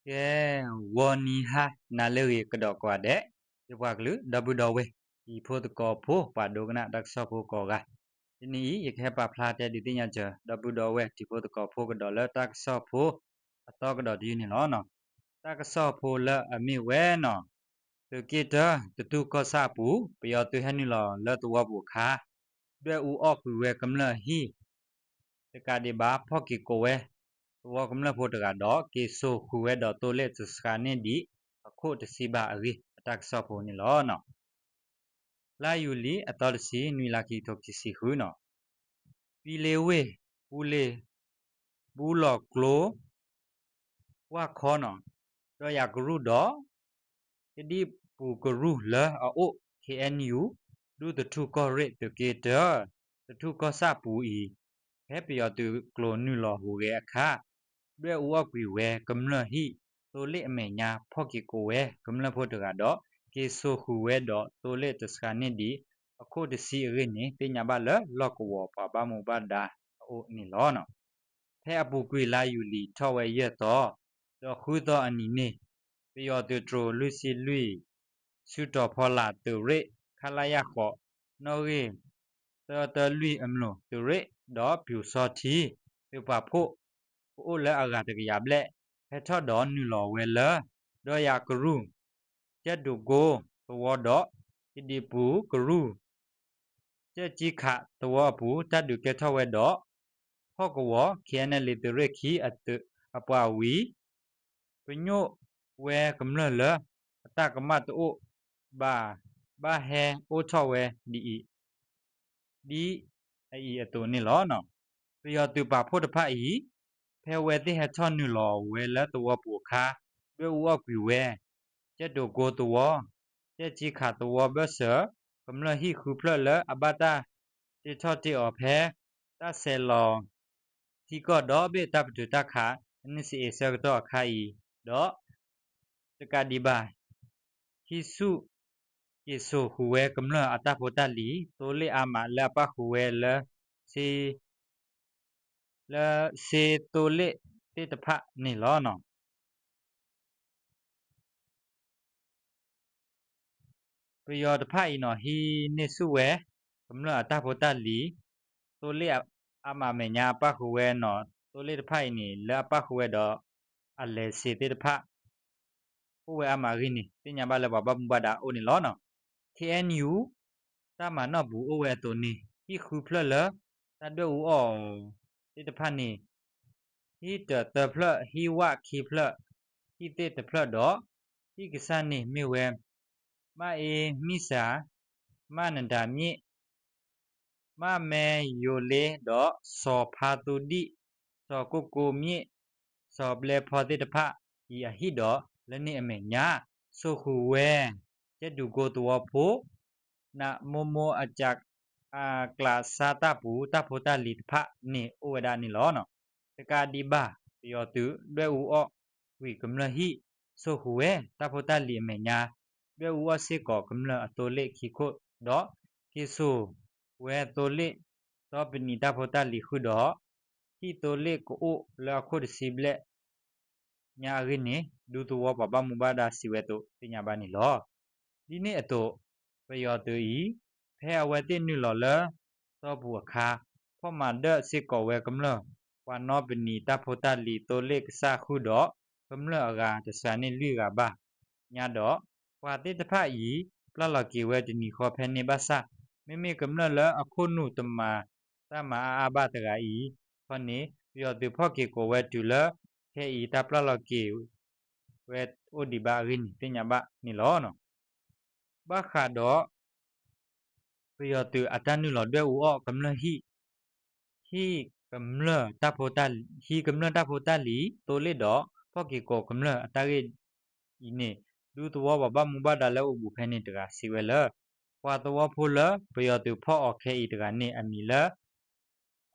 ကဲ, ဂီၤနံၤဟါနၤလၢအဂ့ၤကဒီးကိးဂၤဒဲး, ယပှၤကလုာ် ဒီပုၢ်ဒီဝဲၢ် တံၤဖိသကိးဖိ ပှၤဒိကနၣ်တၢ်ကစီၣ်ဖိကိးဂၤ, တနံၤအံၤ ယကဟဲပာ်ဖျါတဲဒုးသ့ၣ်ညါစၢၤ ဒီပုၢ်ဒီဝဲၢ် တံၤဖိသကိးဖိကဒီးလၢတၢ်ကစီၣ်ဖိအသီကဒီးတယုၢ်န့ၣ်လီၤ. တၢ်ကစီၣ်ဖိလၢအမ့ၢ်ဝဲန့ၣ်, သုးက့တၢ တထူၣ်ကီၢ်ဆၣ်အပူၤ ပယီၤသုးဟဲနုာ်လီၤလၢသဝီပူၤအခါ ဒွဲၣ်အူအီၣ်ကွံာ်ဝဲကမျၢၢ်ဟံၣ် တကးဒံးဘၣ် ဖီၣ်က့ၤကိးဝဲ သဝီကမျၢၢ်ဖိတဂၤဒီး က့ၤစိာ်ဃုာ်ဝဲဒီးသိလ့ၣ်တစှၤန့ၢ်ဒံး အခိၣ်တဆံဘၣ်အဂ့ၢ် အတၢ်ကစီၣ်ဖိန့ၣ်လီၤ. လါယူၤလံအသီတဆံ နွံလါခံကထိခံဆံဃုန့ၣ်, ပံလ့ဝ့ၢ် ပူလ့ၣ် ပူလီၤကျိ ဝၣ်ခီန့ၣ်, ဒီးယၤကရူၢ်ဒီး ကဒံၣ်ပူၤကရူၢ်လၢအအိၣ် ခ့ၣ်အဲၣ်ယူၣ် ဒူသထူၣ်ကီၢ်ရ့ၣ်သုးက့တၢ သထူၣ်ကီၢ်ဆၣ်ပူၤအံၤ, ဖဲပယီၤသုးကျိၤနုာ်လီၤဟူးဂဲၤအခါ ဒွဲၣ်အူအီၣ်ကွံာ်ဝဲကမျၢၢ်ဟံၣ် သိလ့ၣ်အမဲာ်ညါ ဖီၣ်က့ၤကိးဝဲကမျၢၢ်ဖိတဂၤဒီး က့ၤစိာ်ဃုာ်ဝဲဒီးသိလ့ၣ်တစှၤန့ၢ်ဒံး အခိၣ်တဆံအဂ့ၢ်န့ၣ် သ့ၣ်ညါဘၣ်လၢလီၢ်ကဝီၤပှၤဘၣ်မူဘၣ်ဒါအအိၣ်န့ၣ်လီၤ. ဖဲအပူၤကွံာ်လါယူၤလံထီၣ်ဝဲယဲၢ်သီ ဒီးဃုသီအနံၤန့ၣ်, ပယီၤသုးတြိၤလွံၢ်ဆံလွံၢ် စုတီၤဖီလာ်သုးရ့ၣ် ခလရ ဃိး နီၣ်ဂံၢ် သၢတၢလွံၢ်အမျိာ်သုးရ့ၣ် ဒီးပျူစောထီး သုးပာ်ဖှိၣ် ကအိၣ်လၢအဂၤတကယၤဘျဲၣ် ဟဲထီၣ်ဒီးနုာ်လီၤဝဲလၢ ဒီးယၤကရူၢ် ကၠဲၣ်ဒိၣ်ကိသဝီဒီး ကဒံၣ်ပူၤကရူၢ် ကၠဲၣ်ကၠံခးသဝီအပူၤ တၢ်ဒုးကဲထီၣ်ဝဲဒီး ဟီၣ်ကဝီၤ ခ့ၣ်အဲၣ်အဲၣ်လ့ သုးရ့ၣ်ခံအသုးအပှၤဝံၤ ပညိၣ်ဝဲကမျၢၢ်လၢ အတၢ်ကမၣ်တအိၣ်ဘၣ် ဘၣ်ဟဲအိၣ်ထီၣ်ဝဲဒ်အံၤ ဒ်အံၤအသိးန့ၣ်လီၤ. ပယီၤသုးပာ်ဖှိၣ်တဖၣ်အံၤ ဖဲဝဲသ့ၣ်ဟဲထီၣ်နုာ်လီၤဝဲလၢသဝီပူၤအခါ ဒွဲၣ်အူအီၣ်ကွံာ်ဝဲ ကၠဲၣ်ဒိၣ်ကိသဝီ, ကၠဲၣ်ကၠံခးသဝီဘၢၣ်စၢၤ ကမျၢၢ်ဟံၣ်ဃုဖျၢၣ်လၢအဘၣ်တၢ်တ့ထီၣ်တ့အီၤဖဲ တၢ်ဆဲးလီၤထံကီၢ်ဒီဘ့ၣ်တၢ်ပတုာ်တၢ်ခး အနံၣ်ဆံအ့ဆၢကတီၢ်အခါအံၤဒီး တကးဒံးဘၣ် ဟံးဆူၣ်က့ၤစိာ်ဃုာ်ဝဲကမျၢၢ်အတၢ်ဖိတၢ်လံၤ သိလ့ၣ်အါမးလၢအပၣ်ဃုာ်ဝဲလၢ လၢစ့သိလ့ၣ်သ့ၣ်တဖၣ်န့ၣ်လီၤ. ပယီၤတဖၣ်အံၤန့ၣ် ဟံးန့ၢ်ဆူၣ်ဝဲ ကမျၢၢ်အတၢ်ဖိတၢ်လံၤ သိလ့ၣ်အါမးအမဲာ်ညါအပၣ်ဃုာ်ဝဲန့ၣ် သိလ့ၣ်တဖၣ်အံၤန့ၣ် လၢအပၣ်ဃုာ်ဝဲဒီး အလဲၤစ့သ့ၣ်တဖၣ် အိၣ်ဝဲအါမးအဂ့ၢ်န့ၣ် သ့ၣ်ညါဘၣ်လၢပှၤဘၣ်မူဘၣ်ဒါအိၣ်န့ၣ်လီၤ. ခ့ၣ်အဲၣ်ယူၣ် တၢ်မၤနီၣ်ပူၤအိၣ်ဝဲအသိးန့ၣ် ဟံၣ်ဃုဖျၢၣ်လၢ တၢ်ဒွဲၣ်အူအီၣ်သ့ၣ်တဖၣ်န့ၣ် ဟံၣ်တၢၤသၢဖျၢၣ်, ဟံၣ်ဝၣ်ခံဖျၢၣ်, ဟံၣ်သ့ၣ်တဖျၢၣ်ဒီး ဟံၣ်ကစၢ်န့ၣ်မ့ၢ်ဝဲ မၣ်အ့မံၣ်စၢ်, မၣ်နဒၤမၠ့ၣ်, မၣ်မဲယိၤလ့ဒီး စီၤဖါသူဒံၣ်, စီၤကိၣ်ကိမၠ့ၣ်, စီၤဘျဲဖီသ့ၣ်တဖၣ်အံၤအဟံၣ်ဒီး လၢန့ၣ်အမဲာ်ညါ စိာ်ဃုာ်ဝဲ ကၠဲၣ်ဒိၣ်ကိသဝီဖိ နမိၢ်မိၢ်အကး အကျးစၢ်တၢ်ပူၤ တၢ်ဖိတၢ်လံၤတဖၣ်န့ၣ်အိၣ်ဝဲဒၣ်န့ၣ်လီၤ. တကးဒံးဘၣ် ပယီၤသုးဒွဲၣ်အူအီၣ်ကွံာ်ကမျၢၢ်ဟံၣ် စိာ်ဃုာ်ဝဲတၢ်ဖိတၢ်လံၤအမဲာ်ညါ ဒွဲၣ်အူအီၣ်စ့ၢ်ကီးကမျၢၢ်အသိလ့ၣ်ခံခိၣ်ဒီး က့ၤစိာ်ဝဲသိလ့ၣ် ဒီပနံာ်တၢ်ဖိတၢ်လံၤဃုာ်ဒီး ဟံၣ်သိလ့ၣ်ကအိၣ်လၢအခိၣ်တဆံဘျဲၣ် ညါအဂ့ၢ်န့ၣ် ဒူသဝီပှၤဘၣ်မူဘၣ်ဒါစံးဝဲအသိးသ့ၣ်ညါဘၣ်န့ၣ်လီၤ. ဒ်န့ၣ်အသိး ပယီၤသုးအံၤ ဖဲအဝဲသ့ၣ်နုာ်လီၤလၢသီပူၤအခါ ဖီၣ်မၤဒၢၣ်စ့ၢ်ကီးဝဲကမျၢၢ် ပှၤနီပနံာ်တၢ်ဖိတၢ်လံၤသိလ့ၣ်ကစၢ်ဃုာ်ဒီး ကမျၢၢ်အဂၤတစှၤန့ၢ်လွံၢ်ဂၤဘၣ် ညါဒီး ပှၤသ့ၣ်တဖၣ်အံၤ ပျၢ်လီၤက့ၤဝဲတနံၤဃီဖဲန့ၣ်ဘၣ်ဆၣ် မ့မ့ၢ်ကမျၢၢ်လၢအခိၣ်နူာ်တမၤတၢ်မၤအါအါဘၣ်တဂၤအံၤခီန့ၣ် ပယီၤသုးဖီၣ်က့ၤကိးဝဲတုၤလၢ ခဲအံၤတၢ်ပျၢ်လီၤက့ၤဝဲအိၣ်ဒံးဘၣ်အဂ့ၢ်န့ၣ် သ့ၣ်ညါဘၣ်န့ၣ်လီၤ. ဘၣ်ဃးဒီး ပယီၤသုးအတၢ်နုာ်လီၤဒွဲၣ်အူအီၣ်ကမျၢၢ်ဟံၣ် ဟံးကမျၢၢ်တၢ်ဖိတၢ်လံၤ ဟံးကမျၢၢ်တၢ်ဖိတၢ်လံၤ သိလ့ၣ်ဒီး ဖီၣ်က့ၤကိးကမျၢၢ်အတၢ်ဂ့ၢ်အံၤန့ၣ် ဒူသဝီပှၤဘၣ်မူဘၣ်ဒါလၢအိၣ်ဘူးဖဲန့ၣ်တဂၤစံးဝဲလၢ ပှၤသဝီဖိလၢပယီၤသုးဖီၣ်အီၤခဲအံၤတဂၤန့ၣ် အမံၤလၢ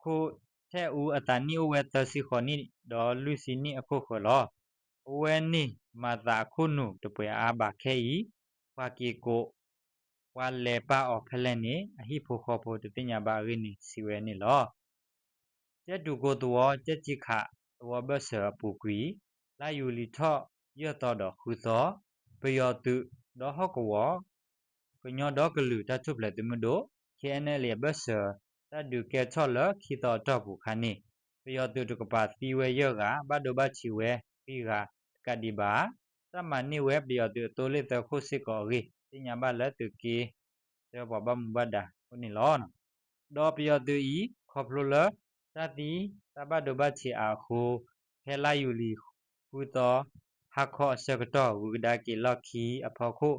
ခိၣ်ထဲၣ်အူ အသးနံၣ်အိၣ်ဝဲသၢဆံဃိးနံၣ်ဒီးလွံၢ်ဆံနံၣ်အခိၣ်ဃၢၤလီၤ. အဝဲန့ၣ်မၤသးအခိၣ်နူာ်တပှဲၤအါအါဘၣ်ခဲအံၤ ပှၤက့ၤကိး ပှၤလဲၤပာ်အီၤဖဲလဲၣ်န့ၣ် အဟံၣ်ဖိဃီဖိတသ့ၣ်ညါဘၣ်အဂ့ၢ်န့ၣ် စံးဝဲန့ၣ်လီၤ. ကၠဲၣ်ဒိၣ်ကိသဝီ ကၠဲၣ်ကၠံခးသဝီဘၢၣ်စၢၤအပူၤကွံာ် လါယူၤလံထီၣ် ယဲၢ်သီဒီးဃုသီ ပယီၤသုးဒီးဟီၣ်ကဝီၤ ကညီဒီကလုာ်တၢ်ထူၣ်ဖျဲးသုးမုၢ်ဒိၣ် K N L A အဘၢၣ်စၢၤ တၢ်ဒုးကဲထီၣ်လၢခံသီအတီၢ်ပူၤအခါန့ၣ် ပယီၤသုးတကပၤသံဝဲယဲၢ်ဂၤ ဘၣ်ဒိဘၣ်ထံးဝဲခွံဂၤတကးဒံးဘၣ် တၢ်မၤန့ၢ်ဝဲပယီၤသုးအသိလ့ၣ်သၢခိၣ်စ့ၢ်ကီးအဂ့ၢ် သ့ၣ်ညါဘၣ်လၢသုးက့သၢပှၤဘၣ်မူဘၣ်ဒါအိၣ်န့ၣ်လီၤ. ဒီးပယီၤသုးအံၤ ခီဖျိလၢ တၢ်သံတၢ်ဘၣ်ဒိဘၣ်ထံးအါအဃိ ဖဲလါယူၤလံ ဃုသီ ဟါခီအဆၢကတီၢ် ဂုၤကဒါက့ၤလီၢ်ခံအဖီခိၣ်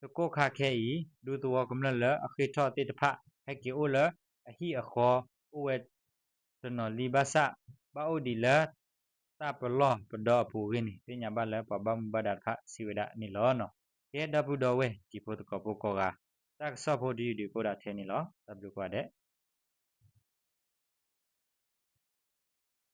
တကိၣ်ခါခဲအံၤ ဒူသဝီကမျၢၢ်လၢအဃ့ၢ်ထီၣ်သ့ၣ်တဖၣ် ဟဲက့ၤအိၣ်လၢအဟံၣ်အဃီ အိၣ်ဝဲတနီၤလံဘၣ်ဆၣ် ဘၣ်အိၣ်ဒံးလၢ တၢ်ပလီၢ်ပဒီအပူၤအဂ့ၢ်န့ၣ် သ့ၣ်ညါဘၣ်လၢပှၤဘၣ်မူဘၣ်ဒါတဖၣ်စံးဝဲဒၣ်န့ၣ်လီၤ. ကဲ ဒီပုၢ်ဒီဝဲၢ်တံၤဖိသကိးဖိကိးဂၤ တၢ်ကစီၣ်ဖိတယုၢ်ဒံးကအိၣ်ဒၣ်ထဲန့ၣ်လီၤ. တၢ်ဘျုးကိးဂၤဒဲး.